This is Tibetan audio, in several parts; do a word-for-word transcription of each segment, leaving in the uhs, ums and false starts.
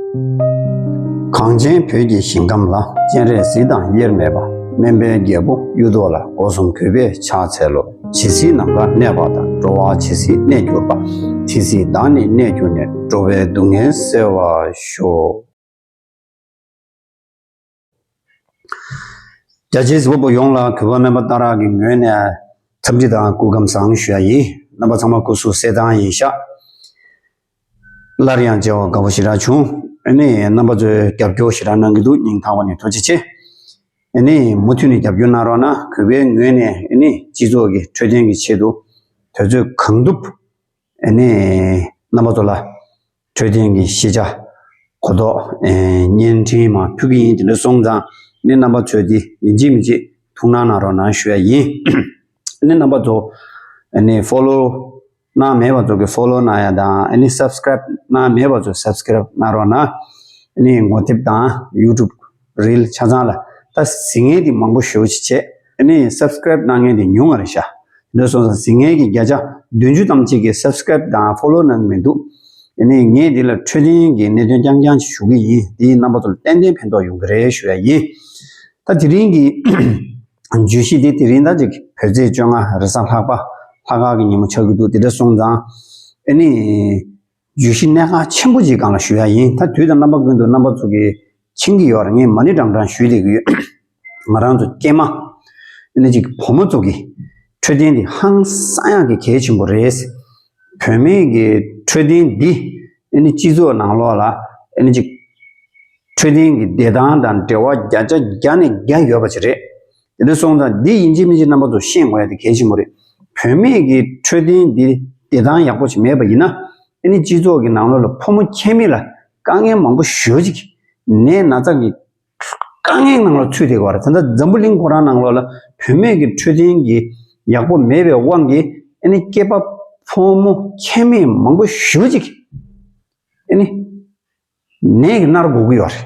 གངས་ཅན་བོད་ཀྱི་ཞིང་ཁམས་ལ། སྤྱན་རས་གཟིགས་དང་དབྱེར་མེད་པ། སྨན་པའི་རྒྱལ་པོ་གཡུ་ཐོག་ལ། སྒོ་གསུམ་གུས་པས་ཕྱག་འཚལ་ལོ། ཇི་སྲིད་ནམ་མཁའ་གནས་པ་དང་། འགྲོ་བ་ཇི་སྲིད་གནས་གྱུར་པ། དེ་སྲིད་བདག་ནི་གནས་གྱུར་ནས། འགྲོ་བའི་སྡུག་བསྔལ་སེལ་བར་ཤོག། རྒྱ་ཆེའི་གཟིགས་པ་པོ་ཡོངས་ལ་གུས་པ་སྨན་པ་སྟག་ར་གི་ངོས་ནས་འཚམས་འདྲི་དང་སྐུ་ཁམས་བཟང་ཞུ་ཡ་ཡིན། རྣམ་པ་ཚང་མ་སྐུ་གཟུགས་གསལ་ཐང་ཡིན་ཤག། སླར་ཡང་མཇལ་བ་དགའ་པོ་ཞེ་དྲག་བྱུང་། ཨ་ནི་རྣམ་པ་ཚོས་རྒྱབ་སྐྱོར་ཞེ་དྲག་གནང་གི་འདུག། སྙིང་ཐག་པ་ནས་ཐུགས་རྗེ་ཆེ། ཨ་ནི་མུ་མཐུད་ནས་རྒྱབ་སྐྱོར་གནང་རོགས་གནང་། གུས་པའི་ངོས་ནས་ཨ་ནི་སྤྱི་ཚོགས་ཀྱི་འཕྲོད་བསྟེན་གྱི་ཆེད་དུ་དུས་ཚོད་གང་ཐུབ་ཨ་ནི་རྣམ་པ་ཚོ་ལ་འཕྲོད་བསྟེན་གྱི་ཤེས་བྱ་གོ་རྟོགས་ཨེ་བརྙན་འཕྲིན་མར་ཕུལ་གྱི་ཡིན། དེ་འདྲ་སོང་ཙང་ནི་རྣམ་པ་ཚོས་དེ་ཡིན་གཅིག་མིན་གཅིག་ཐུགས་སྣང་གནང་རོགས་གནང་ཞུ་ཡ་ཡིན། ཨ་ནི་རྣམ་པ་ཚོ་ཨ་ནི་ཕོ་ལོ་གནང་མེད་པ་ཚོ་གི་ཕོ་ལོ་གནང་ཡ་དང་། ཨ་ནི་སབ་སི་ཀེ་རེབ་གནང་མེད་པ་ཚོ་སབ་སི་ཀེ་རེབ་གནང་རོགས་གནང་། ཨ་ནི་ངོ་དེབ་དང་ཡུ་ཊུབ་རིལ་ཆ་ཚང་ལ་ད་གཟིགས་མཁན་དེ་མང་པོ་ཞེ་པོ་ཅིག་བྱས། ཨ་ནི་སབ་སི་ཀེ་རེབ་གནང་མཁན་དེ་ཉུང་ང་རེད་ཤག། འདི་སོང་ཙང་གཟིགས་མཁན་གྱི་བརྒྱ་ཆ་བདུན་ཅུ་ཙམ་ཅིག་གིས་སབ་སི་ཀེ་རེབ་དང་ཕོ་ལོ་གནང་གི་མི་འདུག། ཨ་ནི་ངས་འདི་ལ་འཕྲོད་བསྟེན་གྱི་གནད་དོན་རྐྱང་རྐྱང་ཅིག་ཞུ་གི་ཡིན། འདིས་རྣམ་པ་ཚོ་ལ་ཏན་ཏན་ཕན་ཐོགས་ཡོང་གི་རེད་ཞུ་ཡ་ཡིན། ད་དེ་རིང་གི་བརྗོད་གཞི་འདི་དེ་རིང་ད་ཅིག་བོད་ཚེས་བཅོ་ལྔ་རེས་གཟའ་ལྷག་པ་ལྷག་དཀར་གྱི་ཉིན་མོ་ཆགས་ཀྱི་འདུག། དེ་འདྲ་སོང་ཙང་ཨ་ནི་བརྗོད་གཞི་གནད་འགག་ཆེན་པོ་ཅིག་སྒང་ལ་ཞུ་ཡ་ཡིན། ད་དུས་དང་རྣམ་པ་ཀུན་ཏུ་རྣམ་པ་ཚོ་གིས་མཁྱེན་གྱི་ཡོད་རེད། ངས་མ་ཎི་བགྲང་བགྲང་ཞུས་བསྡད་ཀྱི་ཡོད། ང་རང་ཚོ་སྐྱེས་མ་ཨ་ནི་ཅིག་བུ་མོ་ཚོ་གི་འཕྲོད་བསྟེན་དེ་ཧང་སང་ཡག་གི་གལ་ཆེན་པོ་རེད། བུད་མེད་ཀྱི་འཕྲོད་བསྟེན་འདི་ཨ་ནི་སྤྱི་ཚོགས་ནང་ལོགས་ལ་ཨ་ནི་ཅིག་འཕྲོད་བསྟེན་གྱི་བདེ་ཐང་དང་འབྲེལ་བ་བརྒྱ་ཆ་བརྒྱ་ནས་བརྒྱ་ཡོད་པ་ཅིག་རེད། དེ་འདྲ་སོང་ཙང་འདི་ཡིན་གཅིག་མིན་གཅིག་རྣམ་པ་ཚོ་ཤེས་དགོས་ཡ་དེ་གལ་ཆེན་པོ་རེད། བུད་མེད་ཀྱི་འཕྲོད་བསྟེན་འདི་བདེ་ཐང་ཡག་པོ་ཞིག་མེད་པ་ཡིན་ན། ཨ་ནི་སྤྱི་ཚོགས་ཀྱི་ནང་ལོགས་ལ་ཕོ་མོ་ཁྱད་མེད་ལ་དཀའ་ངལ་མང་པོ་ཞེ་པོ་ཅིག་ནད་ན་ཚ་གི་དཀའ་ངལ་ནང་ལ་ཚུད་བསྡད་ཀྱི་ཡོད་རེད། ད་ལྟ་འཛམ་བུ་གླིང་ཁོ་རང་ནང་ལོགས་ལ་བུད་མེད་ཀྱི་འཕྲོད་བསྟེན་གྱི་ཡག་པོ་མེད་པའི་དབང་གིས་ཨ་ནི་སྐྱེས་པ་ཕོ་མོ་ཁྱད་མེད་མང་པོ་ཞེ་པོ་ཅིག་ཨ་ནི་ནད་ཀྱིས་མནར་དགོས་ཀྱི་ཡོད་རེད།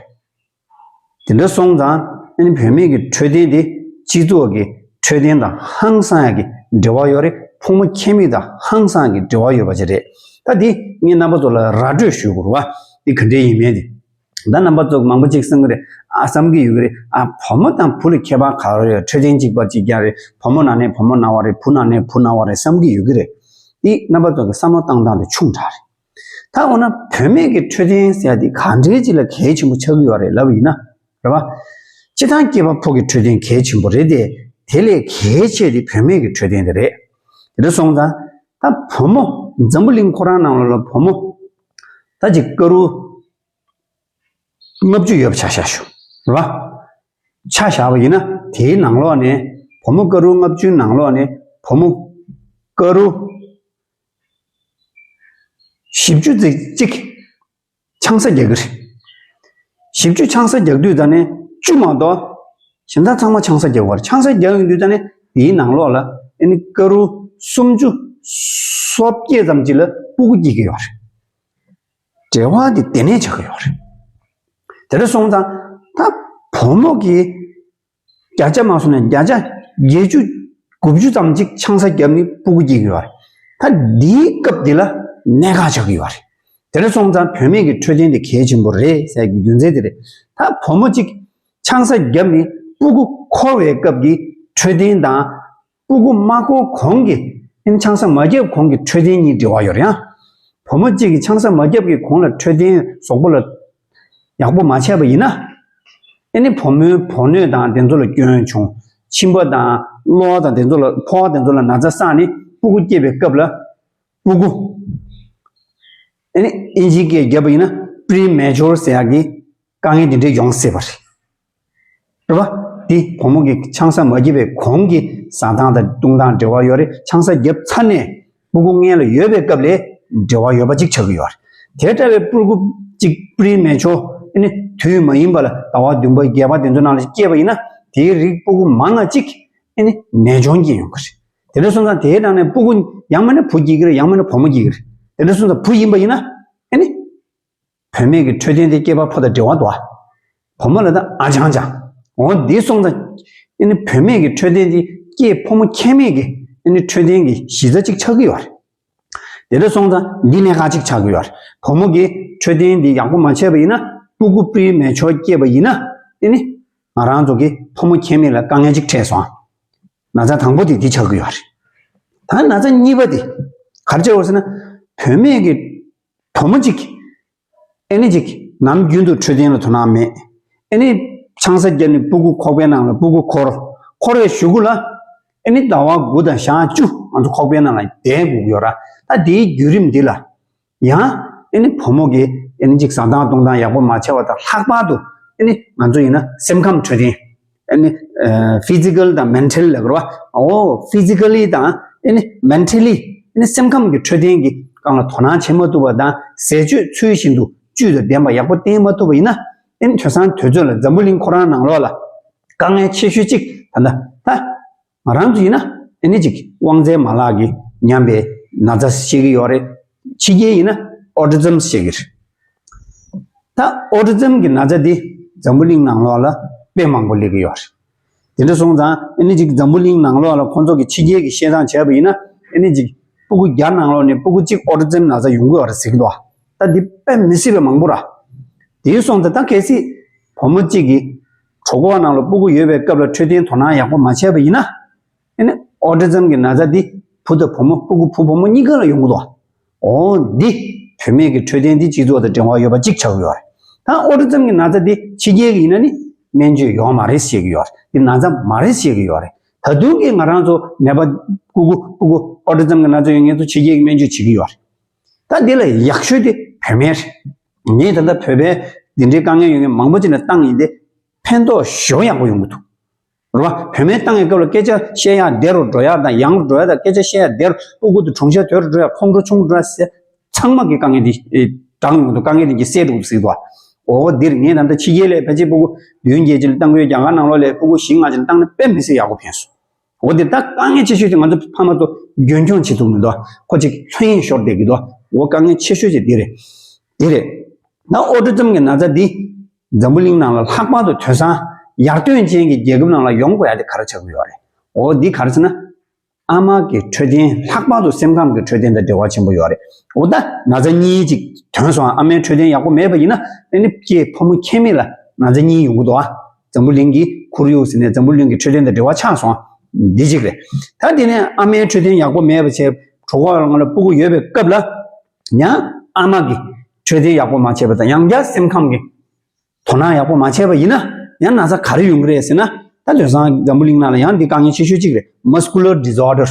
དེ་འདྲ་སོང་ཙང་ཨ་ནི་བུད་མེད་ཀྱི་འཕྲོད་བསྟེན་དེ་སྤྱི་ཚོགས་ཀྱི་འཕྲོད་བསྟེན་དང་ཧང་སང་ཡག་གི་འབྲེལ་བ་ཡོད་རེད། ཕོ་མོ་ཁྱད་མེད་དང་ཧང་སང་ཡག་གི་འབྲེལ་བ་ཡོད་པ་ཅིག་རེད། ད་འདི་ངས་རྣམ་པ་ཚོ་ལ་ར་སྤྲོད་ཞུ་དགོས་རེད་བ། འདི་ག་འདྲའི་ཡིན་མིན་དེ། ད་རྣམ་པ་ཚོ་མང་པོ་ཅིག་བསམ་གྱི་རེད། ཨ་བསམ་གྱི་ཡོད་ཀྱི་རེད། ཨ་བུ་མོ་དང་བུ་ལ་ཁྱད་པར་ག་རེ་ཡོད། འཕྲོད་བསྟེན་གཅིག་པ་གཅིག་རྐྱང་རེད། བུ་མོ་ན་ནས་བུ་མོ་ན་བ་རེད། བུ་ན་ནས་བུ་ན་བ་རེད་བསམ་གྱི་ཡོད་ཀྱི་རེད། འདི་རྣམ་པ་ཚོ་གི་བསམ་བློ་བཏང་སྟངས་དེ་ཆུང་དྲགས་རེད། ད་འོ་ན་བུད་མེད་ཀྱི་འཕྲོད་བསྟེན་ཟེར་ཡ་དེ་ག་འདྲའི་ཅིག་ལ་གལ་ཆེན་པོ་ཆགས་ཀྱི་ཡོད་རེད་ལབ་པ་ཡིན་ན། རེད་བ། སྤྱིར་བཏང་སྐྱེས་པ་ཕོ་གི་འཕྲོད་བསྟེན་གལ་ཆེན་པོ་རེད་དེ། དེ་ལས་གལ་ཆེ་དེ་བུད་མེད་ཀྱི་འཕྲོད་བསྟེན་དེ་རེད། དེ་འདྲ་སོང་ཙང་ད་བུ་མོ་འཛམ་བུ་གླིང་ཁོ་རང་ནང་ལོགས་ལ་བུ་མོ་ད་ཅིག་ཀ་རུ་ལྔ་བཅུ་ཡོད་པ་ཆ་བཞག་ཞུ། རེད་བ། ཆ་བཞག་པ་ཡིན་ན་དེའི་ནང་ལོགས་ནས་བུ་མོ་ཀ་རུ་ལྔ་བཅུའི་ནང་ལོགས་ནས་བུ་མོ་ཀ་རུ་བཞི་བཅུ་ཙམ་ཅིག་ཆང་ས་རྒྱག་གི་རེད། བཞི་བཅུ་ཆང་ས་རྒྱག་དུས་ད་ནས་བཅུ་མ་གཏོགས་གཞན་དག་ཚང་མ་ཆང་ས་རྒྱག་གི་ཡོད་རེད། ཆང་ས་རྒྱག་ཡོང་དུས་ད་ནས་དེའི་ནང་ལོགས་ལ་ཨ་ནི་ཀ་རུ་སུམ་ཅུ་སོ་བརྒྱད་ཙམ་ཅིག་ལ་སྤུ་གུ་སྐྱེ་གི་ཡོད་རེད། འབྲེལ་བ་དེ་དེ་ནས་ཆགས་ཀྱི་ཡོད་རེད། དེ་འདྲ་སོང་ཙང་ད་བུ་མོ་གི་བརྒྱ་ཆ་མ་སོང་ནས་བརྒྱ་ཆ་བརྒྱད་ཅུ་དགུ་བཅུ་ཙམ་ཅིག་ཆང་ས་བརྒྱབ་ནས་སྤུ་གུ་སྐྱེ་གི་ཡོད་རེད། ད་འདིའི་སྐབས་འདི་ལ་གནད་འགག་ཆགས་ཀྱི་ཡོད་རེད། དེ་འདྲ་སོང་ཙང་བུད་མེད་ཀྱི་འཕྲོད་བསྟེན་དེ་གལ་ཆེན་པོ་རེད་ཟེར་གྱི་རྒྱུ་མཚན་དེ་རེད། ད་བུ་མོ་གཅིག་ཆང་ས་བརྒྱབ་ནས་སྤུ་གུ་འཁོར་བའི་སྐབས་ཀྱི་འཕྲོད་བསྟེན་དང་། སྤུ་གུ་མ་འཁོར་གོང་གི་ཨ་ནི་ཆང་ས་མ་བརྒྱབ་གོང་གི་འཕྲོད་བསྟེན་གཉིས་འབྲེལ་བ་ཡོད་རེད་ཡ། བུ་མོ་གཅིག་གིས་ཆང་ས་མ་བརྒྱབ་ཀྱི་གོང་ལ་འཕྲོད་བསྟེན་གཟུགས་པོ་ལ་ཡག་པོ་མ་བྱས་པ་ཡིན་ན། ཨ་ནི་བུ་མོའི་བུ་སྣོད་དང་དེ་ཚོ་ལ་སྐྱོན་བྱུང་། མཆིན་པ་དང་གློ་བ་དང་དེ་ཚོ་ལ་ཕོ་བ་དེ་ཚོ་ལ་ན་ཚ་བསགས་ནས་སྤུ་གུ་སྐྱེས་པའི་སྐབས་ལ་སྤུ་གུ་ཨ་ནི་ཨིན་ཇིའི་སྐད་བརྒྱབ་པ་ཡིན་ན་པི་རི་མེ་ཅོར་ཟེར་ཡག་གི་དཀའ་ངལ་དེ་འདྲ་ཡོང་སྲིད་པ་རེད། རེད་བ། དེ་བུ་མོ་གིས་ཆང་ས་མ་བརྒྱབ་པའི་གོང་གི་ཟ་སྟངས་དང་བཏུང་སྟངས་འབྲེལ་བ་ཡོད་རེད། ཆང་ས་བརྒྱབ་ཚར་ནས་སྤུ་གུ་མངལ་ལ་ཡོད་པའི་སྐབས་ལ་འབྲེལ་བ་ཡོད་པ་ཅིག་ཆགས་ཀྱི་ཡོད་རེད། དེ་ལྟ་བུའི་སྤུ་གུ་གཅིག་པི་རི་མེ་ཅོར་ཨ་ནི་དུས་མ་ཡིན་པ་ལ་ཟླ་བ་བདུན་པ་བརྒྱད་པ་དེ་ཚོ་ནང་ལ་སྐྱེས་པ་ཡིན་ན་དེའི་རིགས་སྤུ་གུ་མང་ང་གཅིག་ཨ་ནི་ནད་གཅོང་སྐྱེ་ཡོང་གི་རེད། དེ་འདྲ་སོང་ཙང་དེའི་ནང་ནས་སྤུ་གུ་ཡང་མིན་ན་བུ་སྐྱེ་གི་རེད། ཡང་མིན་ན་བུ་མོ་སྐྱེ་གི་རེད། དེ་འདྲ་སོང་ཙང་བུ་ཡིན་པ་ཡིན་ན་ཨ་ནི། བུད་མེད་ཀྱི་འཕྲོད་བསྟེན་དེ་སྐྱེས་པ་ཕོ་དང་འབྲེལ་བ་འདུག་ཨ། བུ་མོ་ལ་ད་ཨ་ཅང་ཅང་། འོ་འདི་སོང་ཙང་ཨ་ནི་བུད་མེད་ཀྱི་འཕྲོད་བསྟེན་དེ་སྐྱེས་ཕོ་མོ་ཁྱད་མེད་ཀྱི་ཨ་ནི་འཕྲོད་བསྟེན་གྱི་གཞི་རྩ་གཅིག་ཆགས་ཀྱི་ཡོད་རེད། དེ་འདྲ་སོང་ཙང་འདི་གནད་འགག་གཅིག་ཆགས་ཀྱི་ཡོད་རེད། བུ་མོ་གི་འཕྲོད་བསྟེན་འདི་ཡག་པོ་མ་བྱས་པ་ཡིན་ན་ སྤུ་གུ་པྲི་མེ་ཆོར་སྐྱེས་པ་ཡིན་ན་ཨེ་ནི་ང་རང་ཚོ་གི་ཕོ་མོ་ཁྱད་མེད་ལ་དཀའ་ངལ་ཅིག་འཕྲད་སོང་། ན་ཚ་དང་པོ་དེ་འདི་ཆགས་ཀྱི་ཡོད་རེད། ད་ན་ཚ་གཉིས་པ་དེ་ག་རེ་ཆགས་ཡོད་ཟེར་ན། བུད་མེད་ཀྱི་བུ་མོ་གཅིག་ཨེ་ནི་གཅིག་ནམ་རྒྱུན་དུ་འཕྲོད་བསྟེན་ལ་དོ་སྣང་མེད། ཨེ་ནི་ཆང་ས་བརྒྱབ་ནས་སྤུ་གུ་ཁོག་པའི་ནང་ལ་སྤུ་གུ་འཁོར། འཁོར་བའི་གཞུག་གུ་ལ་ཨེ་ནི་ཟླ་བ་དགུ་དང་ཞག་བཅུ་ང་ཚོ་ཁོག་པའི་ནང་ལ་བསྡད་དགོས་ཀྱི་ཡོད་ར། ད་དེའི་བརྒྱུད་རིམ་འདི་ལ་ཡང་ཨེ་ནི་བུ་མོ་གིས་ཨེ་ནི་གཅིག་ཟ་སྟངས་བཏུང་སྟངས་ཡག་པོ་མ་བྱས་པ་དང་ལྷག་པར་དུ་ཨེ་ནི་ང་ཚོ་ཡིན་ན་སེམས་ཁམས་འཕྲོད་བསྟེན། ཨེ་ནི་ཕི་ཛི་ཀལ་དང་མེན་ཊལ་ལབ་དགོས་རེད་བ། འོ་ཕི་ཛི་ཀ་ལི་དང་ཨེ་ནི་མེན་ཊལ་ལི་ཨེ་ནི་སེམས་ཁམས་ཀྱི་འཕྲོད་བསྟེན་གྱི་སྒང་ལ་དོ་སྣང་བྱེད་མ་ཐུབ་པ་དང་ཟས་སྤྱོད་ཚུལ་བཞིན་དུ་བཅུད་དང་ལྡན་པ་ཡག་པོ་བསྟེན་མ་ཐུབ་པ་ཡིན་ན་ཨེ་ནི་དུས་སང་དུས་ཚོད་ལ་འཛམ་བུ་གླིང་ཁོ་རང་ནང་ལོགས་ལ་དཀའ་ངལ་ཆེ་ཤོས་གཅིག་ད་ལྟ་ད་ང་རང་ཚོ་ཡིན་ན་ཨེ་ནི་གཅིག་དབང་རྩའི་མ་ལག་གི་ཉམས་པའི་ན་ཚ་ཤེས་ཀྱི་ཡོད་རེད། ཕྱི་རྒྱལ་ཡིན་ན་ཨོ་ཊི་ཛམ་ཤེས་ཀྱི་རེད། ད་ཨོ་ཊི་ཛམ་གྱི་ན་ཚ་འདི་འཛམ་བུ་གླིང་ནང་ལོགས་ལ་དཔེ་མང་པོ་སླེབས་ཀྱི་ཡོད་རེད། དེ་འདྲ་སོང་ཙང་ཨེ་ནི་གཅིག་འཛམ་བུ་གླིང་ནང་ལོགས་ལ་ཁོང་ཚོ་གི་ཕྱི་རྒྱལ་གྱི་བཤད་སྟངས་བྱས་པ་ཡིན་ན་ཨེ་ནི་གཅིག་སྤུ་གུ་བརྒྱ་ནང་ལོགས་ནས་སྤུ་གུ་གཅིག་ཨོ་ཊི་ཛམ་ན་ཚ་ཡོང་གི་ཡོད་རེད་ཟེར་གྱི་འདུག་ད་འདི་དཔེ་མི་སྲིད་པའི་མང་པོ་ར། དེ་སོང་ཙང་ད་གལ་སྲིད་བུ་མོ་གཅིག་གིས་གྲོད་ཁོག་ནང་ལ་སྤུ་གུ་ཡོད་པའི་སྐབས་ལ་འཕྲོད་བསྟེན་དོ་སྣང་ཡག་པོ་མ་བྱས་པ་ཡིན་ན། ཨེ་ནི་ཨོ་ཊི་ཛམ་གྱི་ན་ཚ་འདི་བུ་དང་བུ་མོ་སྤུ་གུ་བུ་བུ་མོ་གཉིས་ཀ་ལ་ཡོང་གི་འདུག་འོ་འདི་བུད་མེད་ཀྱི་འཕྲོད་བསྟེན་འདི་སྤྱི་ཚོགས་དང་འབྲེལ་བ་ཡོད་པ་གཅིག་ཆགས་ཀྱི་ཡོད་རེད། ད་ཨོ་ཊི་ཛམ་གྱི་ན་ཚ་འདི་ཕྱི་རྒྱལ་གྱི་ཡིན་ན་ནི་སྨན་བཅོས་ཡོད་མ་རེད་ཟེར་གྱི་ཡོད་རེད། འདི་ན་ཚ་མ་རེད་ཟེར་གྱི་ཡོད་རེད། ད་དུང་གི་ང་རང་ཚོ་ནད་པ་སྤུ་གུ་སྤུ་གུ་ཨོ་ཊི་ཛམ་གྱི་ན་ཚ་ཡོད་མཁན་ཚོ་ཕྱི་རྒྱལ་གྱི་སྨན་བཅོས་བྱེད་ཀྱི་ཡོད་རེད། ད་འདི་ལ་ཡག་ཤོས་དེ་བུད་མེད་རེད། ངས་ད་ལྟ་བོད་པའི་འདི་འདྲའི་དཀའ་ངལ་ཡོད་མཁན་མང་པོ་ཅིག་ལ་བཏང་ཡིན་ཏེ་ཕན་ཐོགས་ཞེ་པོ་ཡག་པོ་ཡོང་གི་འདུག་རེད་བ། བུད་མེད་བཏང་བའི་སྐབས་ལ་སྐད་ཆ་བཤད་ཡག་བདེ་རུ་འགྲོ་ཡག་དང་ཡང་རུ་འགྲོ་ཡག་དང་སྐད་ཆ་བཤད་ཡག་བདེ་རུ་སྤུ་གུ་དེ་གྲུང་ཤ་དོད་རུ་འགྲོ་ཡག་ཁོང་ཁྲོ་ཆུང་རུ་འགྲོ་ཡག་ཟེར་ཚང་མ་གི་དཀའ་ངལ་དེ་དྲག་ཡོང་གི་འདུག་དཀའ་ངལ་དེ་གི་སེལ་འགྲོ་གི་ཟེར་གི་འདུག་འོ་འདིར་ངས་ད་ལྟ་ཕྱི་རྒྱལ་ལ་ཕལ་ཆེར་སྤུ་གུ་བདུན་བརྒྱད་ཅིག་ལ་བཏང་གི་ཡོད། རྒྱ་གར་ནང་ལོགས་ལ་སྤུ་གུ་བཞི་ལྔ་ཅིག་ལ་བཏང་ན་དཔེ་མི་སྲིད་ཡག་པོ་ཕན་སོང་། འོ་དེ་ད་དཀའ་ངལ་ཆེ་ཤོས་དེ་ང་ཚོ་ཕ་མ་ཚོ་རྒྱུན་འཁྱོངས་བྱེད་ཐུབ་མི་འདུག་ཁོ་ཅིག་ལྷོད་གཡེང་ཤོར་བསྡད་ཀྱི་འདུག་འོ་དཀའ་ངལ་ཆེ་ཤོས་ཅིག་འདི་རེད། འདི་རེད། ད་ཨོ་ཊི་ཛམ་གྱི་ན་ཚ་འདི་འཛམ་བུ་གླིང་ནང་ལ་ལྷག་པར་དུ་དེང་སང་ཡར་ཐོན་ཅན་གྱི་རྒྱལ་ཁབ་ནང་ལ་ཡོང་དགོས་ཡ་དེ་ག་རེ་ཆགས་ཀྱི་ཡོད་རེད། འོ་འདི་ག་རེ་ཟེར་ན། ཨ་མ་གི་འཕྲོད་བསྟེན་ལྷག་པར་དུ་སེམས་ཁམས་ཀྱི་འཕྲོད་བསྟེན་དང་འབྲེལ་བ་ཆེན་པོ་ཡོད་རེད། འོ་ད་ན་ཚ་གཉིས་ཅིག་ཐོན་སོང་། ཨ་མའི་འཕྲོད་བསྟེན་ཡག་པོ་མེད་པ་ཡིན་ན་ཨ་ནི་སྐྱེས་ཕོ་མོ་ཁྱད་མེད་ལ་ན་ཚ་གཉིས་ཡོང་གི་འདུག་ཨ། འཛམ་བུ་གླིང་གི་ཁོར་ཡུག་ཟེར་ནས་འཛམ་བུ་གླིང་གི་འཕྲོད་བསྟེན་དང་འབྲེལ་བ་ཆགས་སོང་། འདི་གཅིག་རེད། ད་དེ་ནས་ཨ་མའི་འཕྲོད་བསྟེན་ཡག་པོ་མེད་པ་བྱས་གྲོད་ཁོག་ནང་ལ་སྤུ་གུ་ཡོད་པའི་སྐབས་ལ་ཡང་ཨ་མ་གི་འཕྲོད་བསྟེན་ཡག་པོ་མ་བྱས་པ་དང་ཡང་བསྐྱར་སེམས་ཁམས་ཀྱི་དོ་སྣང་ཡག་པོ་མ་བྱས་པ་ཡིན་ན་ཡང་ན་ཚ་ག་རེ་ཡོང་གི་རེད་ཟེར་ན། ད་དེང་སང་འཛམ་བུ་གླིང་ནང་ལ་ཡང་འདི་དཀའ་ངལ་ཆེ་ཤོས་གཅིག་རེད། མ་སི་ཀུ་ལར་ཌི་སི་ཨོར་ཌར།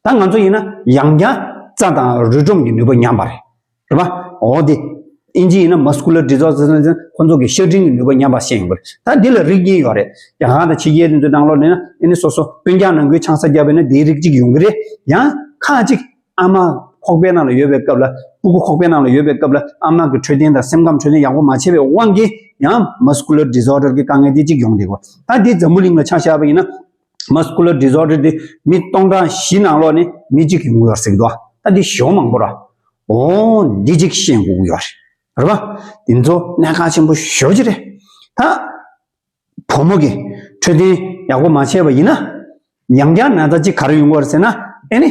ད་ང་ཚོ་ཡིན་ན་ཡང་བསྐྱར་རྩ་དང་རུས་སྒྲོམ་གྱི་ནུས་པ་ཉམས་པ་རེད། རེད་པ། འོ་དེ་ཨིན་ཇི་ཡིན་ན་མ་སི་ཀུ་ལར་ཌི་སི་ཨོར་ཌར་ཟེར་ན་ཁོ་ཚོ་གི་ཤ་སྒྲིམ་གྱི་ནུས་པ་ཉམས་པ་ཤེས་ཡོང་གི་རེད། ད་འདི་ལ་རིགས་གཉིས་ཡོད་རེད། རྒྱ་གར་དང་ཕྱི་རྒྱལ་དེ་ཚོའི་ནང་ལོགས་ནས་ན་ཨེ་ནི་སོ་སོ་སྤུན་ཀྱག་ནང་ཁུལ་ཆང་ས་བརྒྱབ་པ་ཡིན་ན་དེའི་རིགས་གཅིག་ཡོང་གི་རེད། ཡང་ཁག་ཅིག་ཨ་མ་ཁོག་པའི་ནང་ལ་ཡོད་པའི་སྐབས་ལ་སྤུ་གུ་ཁོག་པའི་ནང་ལ་ཡོད་པའི་སྐབས་ལ་ཨ་མ་གི་འཕྲོད་བསྟེན་དང་སེམས་ཁམས་འཕྲོད་བསྟེན་ཡག་པོ་མ་བྱས་པའི་དབང་གིས་ཡང་མ་སི་ཀུ་ལར་ཌི་སི་ཨོར་ཌར་གྱི་དཀའ་ངལ་དེ་གཅིག་ཡོང་བསྡད་ཀྱི་ཡོད། ད་འདི་འཛམ་བུ་གླིང་ལ་ཆ་བཞག་པ་ཡིན་ན། མ་སི་ཀུ་ལར་ཌི་སི་ཨོར་ཌར་དེ་མི་སྟོང་ཕྲག་བཞི་ནང་ལོགས་ནས་མི་གཅིག་ཡོང་གི་ཡོད་ཟེར་གྱི་འདུག་ད་འདི་ཞེ་པོ་མང་པོ་ར། འོ་འདི་གཅིག་ཤེས་དགོས་ཀྱི་ཡོད་རེད། རེད་པ། འདི་ཚོ་གནད་འགག་ཆེན་པོ་ཞེ་པོ་ཅིག་རེད། ད་བུ་མོ་གི་འཕྲོད་བསྟེན་ཡག་པོ་མ་བྱས་པ་ཡིན་ན། ཡང་བསྐྱར་ན་ཚ་གཅིག་ག་རེ་ཡོང་གི་ཡོད་རེད་ཟེར་ན། ཨེ་ནི།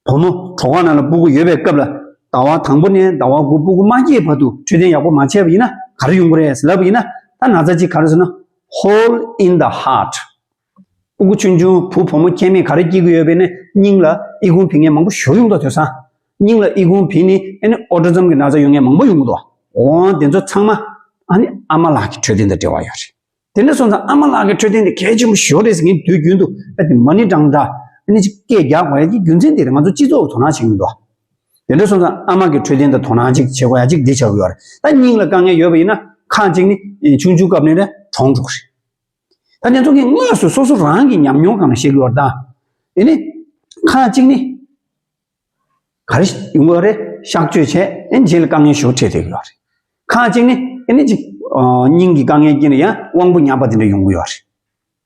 བུ་མོ་གྲོད་ཁོག་ནང་ལ་སྤུ་གུ་ཡོད་པའི་སྐབས་ལ་ཟླ་བ་དང་པོ་ནས་ཟླ་བ་དགུ་སྤུ་གུ་མ་སྐྱེས་བར་དུ་འཕྲོད་བསྟེན་ཡག་པོ་མ་བྱས་པ་ཡིན་ན་ག་རེ་ཡོང་གི་རེད་ཟེར་ལབ་པ་ཡིན་ན། ད་ན་ཚ་གཅིག་ག་རེ་ཟེར་ན། hole in the heart། སྤུ་གུ་ཆུང་ཆུང་བུ་བུ་མོ་ཁྱད་མེད་ག་རེ་སྐྱེ་གི་ཡོད་པས་ནི་སྙིང་ལ་ཨི་ཁུང་བུད་མཁན་མང་པོ་ཞེ་པོ་ཡོང་འདུག་དེང་སང་། སྙིང་ལ་ཨི་ཁུང་བུད་ནི་ཨེ་ནི་ཨོ་ཊི་ཛམ་གྱི་ན་ཚ་ཡོང་མཁན་མང་པོ་ཡོང་གི་འདུག་འོ་དེ་ཚོ་ཚང་མ་ཨ་ནི་ཨ་མ་ལགས་ཀྱི་འཕྲོད་བསྟེན་དང་འབྲེལ་བ་ཡོད་རེད། དེ་འདྲ་སོང་ཙང་ཨ་མ་ལགས་ཀྱི་འཕྲོད་བསྟེན་དེ་གལ་ཆེན་པོ་ཞེ་པོ་རེད་ཟེར་མཁན་དུས་རྒྱུན་དུ་ཨ་དེ་མ་ཎི་བགྲང་འདྲ་ཨ་ནི་ཅིག་སྐད་རྒྱག་དགོས་ཡ་གི་རྒྱུ་མཚན་དེ་རེད། ང་ཚོ་སྤྱི་ཚོགས་དོ་སྣང་བྱེད་ཀྱི་འདུག་དེ་འདྲ་སོང་ཙང་ཨ་མ་གི་འཕྲོད་བསྟེན་དང་དོ་སྣང་ཅིག་བྱེད་དགོས་ཡ་ཅིག་འདི་ཆགས་ཀྱི་ཡོད་རེད། ད་སྙིང་ལ་དཀའ་ངལ་ཡོད་པ་ཡིན་ན་ཁག་ཅིག་ནི་ཆུང་ཆུང་སྐབས་ནས་རེད་གྲོངས་འགྲོ་གི་རེད། ད་དེ་ཚོ་གི་དངོས་སུ་སོ་སོ་རང་གི་ཉམས་མྱོང་སྒང་ནས་བཤད་ཀྱི་ཡོད་རེད། ད་ཨེ་ནི་ཁག་ཅིག་ནི། ག་རེ་ཡོང་གི་རེད། གཤག་བཅོས་བྱས་ཨེ་རྗེས་ལ་དཀའ་ངལ་ཞེ་པོ་འཕྲད་བསྡད་ཀྱི་ཡོད་རེད། ཁག་ཅིག་ནི་ཨེ་ནི་ཅིག་ཨ་སྙིང་གི་དཀའ་ངལ་སྐྱེས་ནས་ཡང་དབང་པོ་ཉམས་པ་དེ་འདྲ་ཡོང་གི་ཡོད་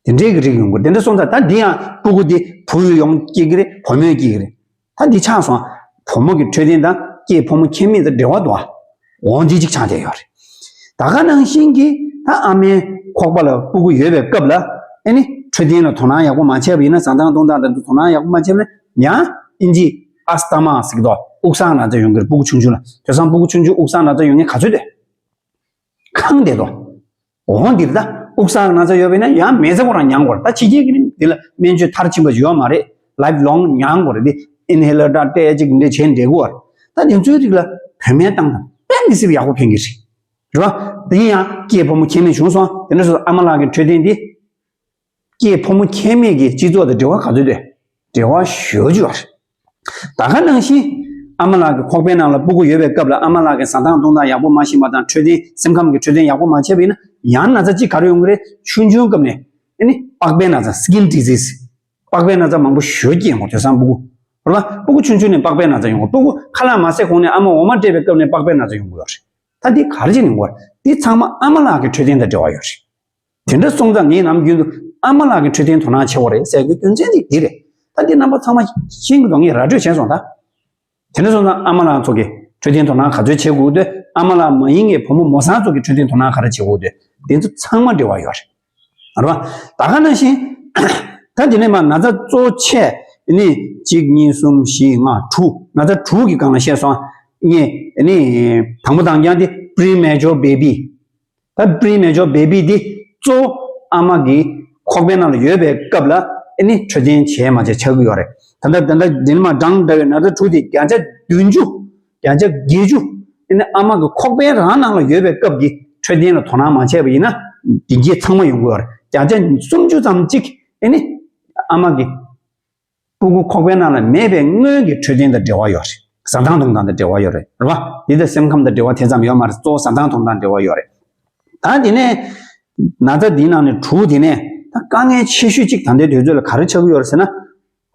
རེད། དེ་འདྲའི་གི་རིགས་ཡོང་གི་རེད། དེ་འདྲ་སོང་ཙང་ད་འདི་ཡང་སྤུ་གུ་འདི་བུ་ཡོང་སྐྱེ་གི་རེད། བུ་མོས་སྐྱེ་གི་རེད། ད་འདི་ཆགས་སོང་། བུ་མོ་གི་འཕྲོད་བསྟེན་དང་སྐྱེས་ཕོ་མོ་ཁྱད་མེད་དང་འབྲེལ་བ་འདུག་ཨ། འོ་འདི་ཅིག་ཆགས་བསྡད་ཡོད་རེད། ད་ག་ནང་བཞིན་གྱི་ད་ཨ་མའི་ཁོག་པ་ལ་སྤུ་གུ་ཡོད་པའི་སྐབས་ལ་ཨེ་ནི་འཕྲོད་བསྟེན་ལ་དོ་སྣང་ཡག་པོ་མ་བྱས་པ་ཡིན་ན། ཟ་སྟངས་འཐུང་སྟངས་དང་དོ་སྣང་ཡག་པོ་མ་བྱས་པ་ན་ཡང་ཨིན་ཇི་ཨས་ཐ་མ་ཟེར་གྱི་འདུག་དབུགས་གཙང་ན་ཚ་ཡོང་གི་རེད། སྤུ་གུ་ཆུང་ཆུང་ལ། དེང་སང་སྤུ་གུ་ཆུང་ཆུང་དབུགས་གཙང་ན་ཚ་ཡོང་མཁན་ག་ཚོད་འདུག་ཐང་བསྡད་དོ། འོ་འདིར་ད་དབུགས་བསགས་ན་ཚ་ཡོད་པས་ན་ཡང་མི་ཚེ་ཁོ་རང་མྱང་དགོས་རེད། ད་ཕྱི་རྒྱལ་གྱི་ནི་འདི་ལ་སྨན་བཅོས་མཐར་ཕྱིན་པ་ཡོད་མ་རེད། ལའིབ་ལོང་མྱང་དགོས་རེད། འདི་ཨིན་ཧེ་ལར་འདྲ་སྤྲད་ཅིག་འདི་བྱས་འདྲེ་དགོས་རེད། ད་དེ་ཚོའི་རིགས་ལ་བོད་སྨན་བཏང་དང་དཔེ་མི་སྲིད་པ་ཡག་པོ་ཕན་གྱི་རེད། རེད་བ། དེ་ཡང་སྐྱེས་ཕོ་མོ་ཁྱད་མེད་བྱུང་སོང་། དེ་འདྲ་སོང་ཙང་ཨ་མ་ལགས་ཀྱི་འཕྲོད་བསྟེན་འདི། སྐྱེས་ཕོ་མོ་ཁྱད་མེད་ཀྱི་སྤྱི་ཚོགས་དང་འབྲེལ་བ་ག་ཚོད་འདུག་འབྲེལ་བ་ཞེ་པོ་ཅིག་ཡོད་རེད། ད་ག་ནང་བཞིན་ཨ་མ་ལགས་ཀྱི་ཁོག་པའི་ནང་ལ་སྤུ་གུ་ཡོད་པའི་སྐབས་ལ་ཨ་མ་ལགས་ཀྱི་བཟའ་སྟངས་བཏུང་སྟངས་ཡག་པོ་མ་ཤེས་པ་དང་འཕྲོད་བསྟེན་སེམས་ཁམས་ཀྱི་འཕྲོད་བསྟེན་ཡག་པོ་མ་བྱས་པ་ཡིན་ན་ཡང་ན་ཚ་གཅིག་ག་རེ་ཡོང་གི་རེད། ཆུང་ཆུང་སྐབས་ནས་ཨ་ནི་པགས་པའི་ན་ཚ་skin disease། པགས་པའི་ན་ཚ་མང་པོ་ཞེ་པོ་སྐྱེ་ཡོང་གི་དེང་སང་སྤུ་གུ། རེད་བ། སྤུ་གུ་ཆུང་ཆུང་ནས་པགས་པའི་ན་ཚ་ཡོང་གི། སྤུ་གུ་ཁ་ལག་མ་ཟས་གོང་ནས་ཨ་མ་འོ་མ་སྤྲད་པའི་སྐབས་ནས་པགས་པའི་ན་ཚ་ཡོང་གི་ཡོད་རེད། ད་འདི་ག་རེ་བྱས་ནས་ཡོང་གི་རེད། འདི་ཚང་མ་ཨ་མ་ལགས་ཀྱི་འཕྲོད་བསྟེན་དང་འབྲེལ་བ་ཡོད་རེད། དེ་འདྲ་སོང་ཙང་ངས་ནམ་རྒྱུན་དུ་ཨ་མ་ལགས་ཀྱི་འཕྲོད་བསྟེན་དོ་སྣང་བྱེད་དགོས་རེད་ཟེར་རྒྱུ་རྒྱུ་མཚན་དེ་འདི་རེད། ད་འདི་རྣམ་པ་ཚང་མ་ཤེས་ཀྱི་འདུག་ངས་ར་སྤྲོད་བྱས་སོང་ད། དེ་འདྲ་སོང་ཙང་ཨ་མ་ལགས་ཚོ་གི་འཕྲོད་བསྟེན་དོ་སྣང་ག་ཚོད་བྱེད་དགོས་འདུག་ཨ་མ་ལགས་མ་ཡིན་ངའི་བུ་མོ་མོ་བཟང་ཚོ་གི་འཕྲོད་བསྟེན་དོ་སྣང་ག་རེ་བྱེད་དགོས་འདུག་དེ་ཚོ་ཚང་མ་འབྲེལ་བ་ཡོད་རེད། རེད་བ། ད་ག་ནང་བཞིན། ད་དེ་ནས་མ་ན་ཚ་གཙོ་ཆེ་ནི་གཅིག་གཉིས་གསུམ་བཞི་ལྔ་དྲུག་ན་ཚ་དྲུག་གི་སྒང་ལ་བཤད་སོང་། ངས་ནི་དང་པོ་དང་རྐྱང་དེ་premature baby། ད་premature baby་འདི་གཙོ་བོ་ཨ་མ་གི་ཁོག་པའི་ནང་ལ་ཡོད་པའི་སྐབས་ལ་ཨ་ནི་འཕྲོད་བསྟེན་བྱས་མ་བྱས་ཆགས་ཀྱི་ཡོད་རེད། ད་ལྟ་ད་ལྟ་འདི་ནི་མ་བགྲང་འདྲ་བའི་ན་ཚ་དྲུག་དེ་བརྒྱ་ཆ་བདུན་ཅུ་བརྒྱ་ཆ་བརྒྱད་ཅུ་ཨ་ནི་ཨ་མ་གི་ཁོག་པའི་རང་ནང་ལ་ཡོད་པའི་སྐབས་ཀྱི་འཕྲོད་བསྟེན་ལ་དོ་སྣང་མ་བྱས་པ་ཡིན་ན་འདི་གྱད་ཚང་མ་ཡོང་གི་ཡོད་རེད། བརྒྱ་ཆ་སུམ་ཅུ་ཙམ་ཅིག་ཨ་ནི་ཨ་མ་གི་སྤུ་གུ་ཁོག་པའི་ནང་ལ་མེད་པའི་སྔོན་གྱི་འཕྲོད་བསྟེན་དང་འབྲེལ་བ་ཡོད་རེད། བཟའ་སྟངས་འཐུང་སྟངས་དང་འབྲེལ་བ་ཡོད་རེད། རེད་བ། འདི་དང་སེམས་ཁམས་དང་འབྲེལ་བ་དེ་ཙམ་ཡོད་མ་རེད། གཙོ་བོ་བཟའ་སྟངས་འཐུང་སྟངས་འབྲེལ་བ་ཡོད་རེད། ད་དེ་ནས་ན་ཚ་འདིའི་ནང་ནས་དྲུག་དེ་ནས་ད་དཀའ་ངལ་ཆེ་ཤོས་གཅིག་ད་ལྟའི་དུས་ཚོད་ལ་ག་རེ་ཆགས་ཀྱི་ཡོད་རེད་ཟེར་ན།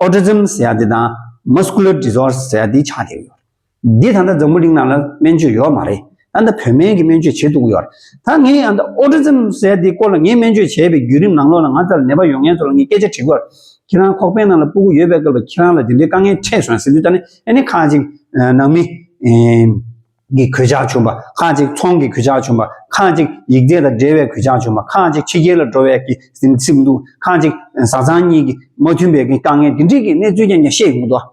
autism་ཟེར་ཡ་དེ་དང་muscular disorder་ཟེར་ཡ་དེ་ཆགས་བསྡད་ཡོད་རེད། འདི་ད་ལྟ་འཛམ་བུ་གླིང་ནང་ལ་སྨན་བཅོས་ཡོད་མ་རེད། ད་ལྟ་བོད་སྨན་གྱི་སྨན་བཅོས་བྱེད་ཐུབ་ཀྱི་ཡོད་རེད། ད་ངས་ཨ་ད་autism་ཟེར་དེའི་སྐོར་ལ་ངས་སྨན་བཅོས་བྱས་པའི་བརྒྱུད་རིམ་ནང་ལོགས་ལ་ང་ཚོ་ལ་ནད་པ་ཡོང་མཁན་ཚོ་ལ་ངས་སྐད་ཆ་དྲི་དགོས་རེད། ཁྱེད་རང་ཁོག་པའི་ནང་ལ་སྤུ་གུ་ཡོད་པའི་སྐབས་ལ་ཁྱེད་རང་ལ་དེ་འདྲའི་དཀའ་ངལ་འཕྲད་སོང་ཟེར་དུས་ད་ནི་ཨ་ནི་ཁ་ཅིག་ནང་མི་གི་གོད་ཆག་བྱུང་བ། ཁ་ཅིག་ཚོང་གི་གོད་ཆག་བྱུང་བ། ཁ་ཅིག་ཡིག་ཚད་དང་འབྲེལ་བའི་གོད་ཆག་བྱུང་བ། ཁ་ཅིག་ཕྱི་རྒྱལ་ལ་འགྲོ་བའི་གི་སེམས་སེམས་འདུག་ཁ་ཅིག་བཟའ་ཚང་གཉིས་ཀྱི་མ་མཐུན་པའི་གི་དཀའ་ངལ་དེ་འདྲའི་གི་གནས་ཚུལ་ཀྱང་ཀྱང་བཤད་ཡོང་གི་འདུག་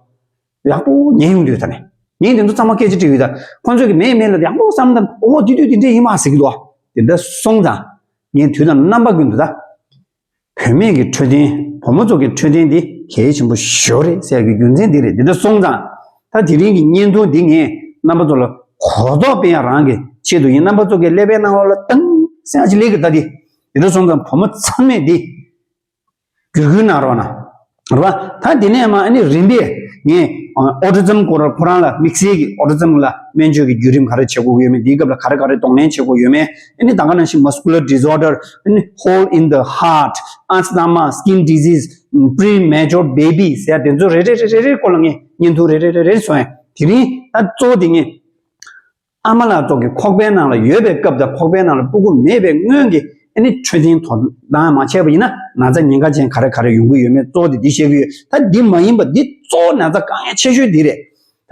ཡག་པོ་ཉན་ཡོང་དུས་ད་ནི་ངས་དེ་ཚོ་ཚང་མ་སྐད་ཆ་དྲིས་ཡོད། ད་ཁོང་ཚོས་ཀྱི་མེད་མེད་ལ་ཡག་པོ་བསམ་ད་ཨོ་དེ་དུས་དེ་འདྲས་ཡིན་མ་ཟེར་གི་འདུག་དེ་འདྲ་སོང་ཙང་ངས་དུས་དང་རྣམ་པ་ཀུན་ཏུ་ད་བུད་མེད་ཀྱི་འཕྲོད་བསྟེན་བུ་མོ་ཚོ་གི་འཕྲོད་བསྟེན་དེ་གལ་ཆེན་པོ་ཞེ་པོ་རེད་ཟེར་གི་རྒྱུ་མཚན་འདི་རེད། དེ་འདྲ་སོང་ཙང་ད་དེ་རིང་གི་བརྙན་ཐུང་འདི་ངས་རྣམ་པ་ཚོ་ལ་གོ་རྟོགས་སྤེལ་ཡག་རང་གི་ཆེད་དུ་ཡིན། རྣམ་པ་ཚོ་གི་ཀླད་པའི་ནང་ལོགས་ལ་ཏང་སེ་ཨ་ཅི་ལེ་གི་ད་དེ་དེ་འདྲ་སོང་ཙང་བུ་མོ་ཚང་མས་དེ་བརྒྱུད་སྐུལ་གནང་རོགས་གནང་། རེད་བ། ད་དེ་ནས་མ་ཨ་ནི་རིམ་པས་ངས་autism་སྐོར་ཁོ་རང་ལ་དམིགས་བསལ་གྱི་autism་ལ་སྨན་བཅོས་ཀྱི་བརྒྱུད་རིམ་ག་རེ་བྱེད་དགོས་ཀྱི་ཡོད་མེད། དེའི་སྐབས་ལ་ག་རེ་ག་རེ་གདོང་ལེན་བྱེད་དགོས་ཡོད་མེད། ཨ་ནི་ད་ག་ནང་བཞིན་muscular disorder། ཨ་ནི་hole in the heart། asthma། skin disease། premature baby་ཟེར་དེ་ཚོ་རེ་རེ་རེ་རེ་རེ་སྐོར་ལ་ངས་བརྙན་ཐུང་རེ་རེ་རེ་རེ་བཟོ་ཡ། དེ་རིང་ད་གཙོ་བོ་དེ་ངས་ཨ་མ་ལགས་ཚོ་གི་ཁོག་པའི་ནང་ལ་ཡོད་པའི་སྐབས་དང་ཁོག་པའི་ནང་ལ་སྤུ་གུ་མེད་པའི་སྔོན་གྱི་ཨ་ནི་འཕྲོད་བསྟེན་དོ་སྣང་མ་བྱས་པ་ཡིན་ན་ན་ཚ་ཉེན་ཁ་ཅན་ག་རེ་ག་རེ་ཡོང་གི་ཡོད་མེད་གཙོ་བོ་དེ་འདི་བཤད་ཀྱི་ཡོད། ད་འདི་མ་ཡིན་པ་འདི་གཙོ་བོ་ན་ཚ་དཀའ་ངལ་ཆེ་ཤོས་འདི་རེད།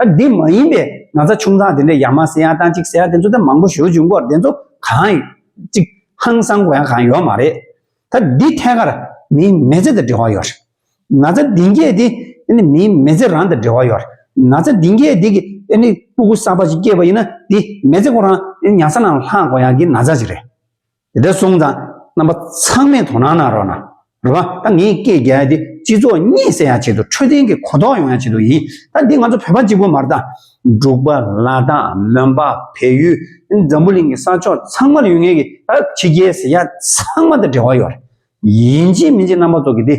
ད་འདི་མ་ཡིན་པའི་ན་ཚ་ཆུང་ཚགས་དེ་འདྲའི་ཡ་མ་ཟེར་ཡ་དང་གཅིག་ཟེར་ཡ་དེ་ཚོ་ད་མང་པོ་ཞེ་པོ་བྱུང་གི་ཡོད་རེད། དེ་ཚོ་གང་ཡིན་གཅིག་ཧང་སང་དགོས་ཡ་གང་ཡོད་མ་རེད། ད་འདི་ཐད་ཀར་མིའི་མི་ཚེ་དང་འབྲེལ་བ་ཡོད་རེད། ན་ཚ་འདི་གས་འདི་ཨ་ནི་མིའི་མི་ཚེ་རང་དང་འབྲེལ་བ་ཡོད་རེད། ན་ཚ་འདི་གས་འདི་གི་ཨ་ནི་སྤུ་གུ་གསར་པ་ཞིག་སྐྱེས་པ་ཡིན་ན་འདི་མི་ཚེ་ཁོ་རང་ཨ་ནི་ཉལ་ས་ནང་ལྷག་དགོས་ཡག་གི་ན་ཚ་ཞིག་རེད། དེ་འདྲ་སོང་ཙང་རྣམ་པ་ཚང་མས་དོ་སྣང་གནང་རོགས་གནང་། རེད་བ། ད་ངས་སྐད་རྒྱག་ཡ་དེ་སྤྱི་ཚོགས་གཉིད་སད་ཡ་ཆེད་དུ་འཕྲོད་བསྟེན་གྱི་གོ་རྟོགས་ཡོང་ཡ་ཆེད་དུ་ཡིན། ད་འདི་ང་ཚོ་བོད་པ་གཅིག་པོ་མ་རེད་ད། འབྲུག་པ། ལ་དྭགས། མོན་པ། བལ་ཡུལ། འཛམ་བུ་གླིང་གི་ས་ཕྱོགས་ཚང་མ་ལ་ཡོད་མཁན་གྱི་ད་ཕྱི་རྒྱལ་ཟེར་ཡ་ཚང་མ་དང་འབྲེལ་བ་ཡོད་རེད། ཡིན་གཅིག་མིན་གཅིག་རྣམ་པ་ཚོ་གི་དེ་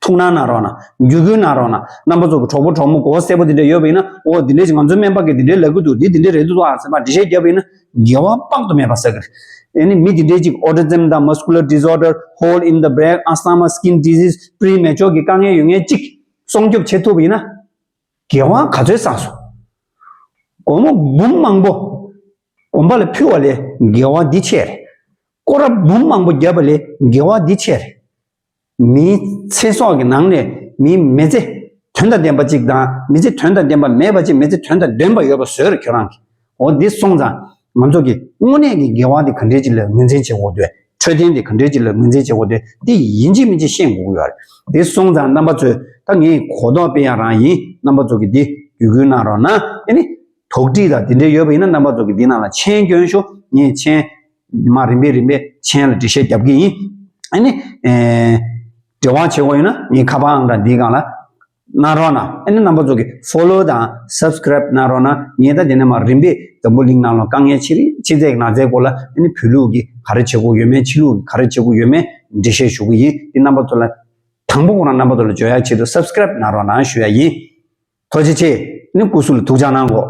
ཐུགས་སྣང་གནང་རོགས་གནང་། བརྒྱུད་སྐུལ་གནང་རོགས་གནང་། རྣམ་པ་ཚོ་གི་གྲོགས་པོ་གྲོགས་མོ་མགོ་སེར་པོ་དེ་འདྲ་ཡོད་པ་ཡིན་ན་འོ་དེ་འདྲ་ཞིག་ང་ཚོའི་སྨན་པ་གིས་དེ་འདྲའི་ལབ་གི་འདུག་འདི་དེ་འདྲའི་རེད་འདུག་ཨ་ཟེར་བ་འགྲེལ་བཤད་བརྒྱབ་པ་ཡིན་ན་དགེ་བ་དཔག་ཏུ་མེད་པ་བསགས་གི་རེད། ཨ་ནི་མི་དེ་འདྲའི་ཅིག་autism་དང་muscular disorder, hole in the brain, asthma, skin disease, premature་གི་དཀའ་ངལ་ཡོད་མཁན་ཅིག་སྲུང་སྐྱོབ་བྱེད་ཐུབ་པ་ཡིན་ན་དགེ་བ་ག་ཚོད་བསགས་སོང་། སྒོར་མོ་འབུམ་མང་པོ་དགོན་པ་ལ་ཕུལ་བ་ལས་དགེ་བ་འདི་ཆེ་རེད། སྐོར་ར་འབུམ་མང་པོ་བརྒྱབ་པ་ལས་དགེ་བ་འདི་ཆེ་རེད། མིའི་ཚེ་སྲོག་གི་ནང་ནས་མིའི་མི་ཚེ་དོན་དང་ལྡན་པ་གཅིག་དང་མི་ཚེ་དོན་དང་ལྡན་པ་མེད་པ་གཅིག་མི་ཚེ་དོན་དང་ལྡན་པ་ཡོད་པ་བཟོས་རེད་ཁྱོད་རང་གིས། འོ་འདི་སོང་ཙང་ང་ཚོ་གི་དངོས་གནས་ཀྱི་དགེ་བ་འདི་ག་འདྲས་ཅིག་ལ་ངོས་འཛིན་བྱེད་དགོས་འདུག་འཕྲོད་བསྟེན་འདི་ག་འདྲས་ཅིག་ལ་ངོས་འཛིན་བྱེད་དགོས་འདུག་འདི་ཡིན་གཅིག་མིན་གཅིག་ཤེས་དགོས་ཀྱི་ཡོད་རེད། འདི་སོང་ཙང་རྣམ་པ་ཚོས་ད་ངས་གོ་རྟོགས་སྤེལ་ཡག་རང་ཡིན། རྣམ་པ་ཚོ་གི་འདི་བརྒྱུད་སྐུལ་གནང་རོགས་གནང་། ཨ་ནི་དོགས་འདྲི་དང་འདི་འདྲས་ཡོད་པ་ཡིན་ན་རྣམ་པ་ཚོ་གི་འདི་ནང་ལ་མཆན་སྐྱོན་ཤོག་ངས་མཆན་ མར་རིམ་པས་རིམ་པས་མཆན་ལ་འགྲེལ་བཤད་རྒྱབ་ཀྱི་ཡིན། ཨ་ནི་ཨེ་འབྲེལ་བ་བྱེད་དགོས་ཡོད་ན་ངའི་ཁ་པར་ཨང་གྲངས་འདིའི་སྒང་ལ་གནང་རོགས་གནང་། ཨ་ནི་རྣམ་པ་ཚོ་གི་follow་དང་subscribe་གནང་རོགས་གནང་། ངས་ད་དེ་ནས་མར་རིམ་པས་འཛམ་བུ་གླིང་ནང་ལ་དཀའ་ངལ་ཆེ་རིགས་ཆེ་ཚད་ཀྱི་ན་ཚའི་སྐོར་ལ་ཨ་ནི་བོད་ལུགས་ཀྱི་ག་རེ་བྱེད་དགོས་ཡོད་མེད། ཕྱི་ལུགས་ཀྱི་ག་རེ་བྱེད་དགོས་ཡོད་མེད་འགྲེལ་བཤད་ཞུ་གི་ཡིན། འདི་རྣམ་པ་ཚོ་ལ་དང་པོ་ཁོ་རང་རྣམ་པ་ཚོ་ལ་བརྗོད་ཡག་ཆེད་དུ་subscribe་གནང་རོགས་གནང་ཞུ་ཡ་ཡིན། ཐུགས་རྗེ་ཆེ། ཨ་ནི་སྐུ་གཟུགས་ལ་ཐུགས་ཅག་གནང་གོ།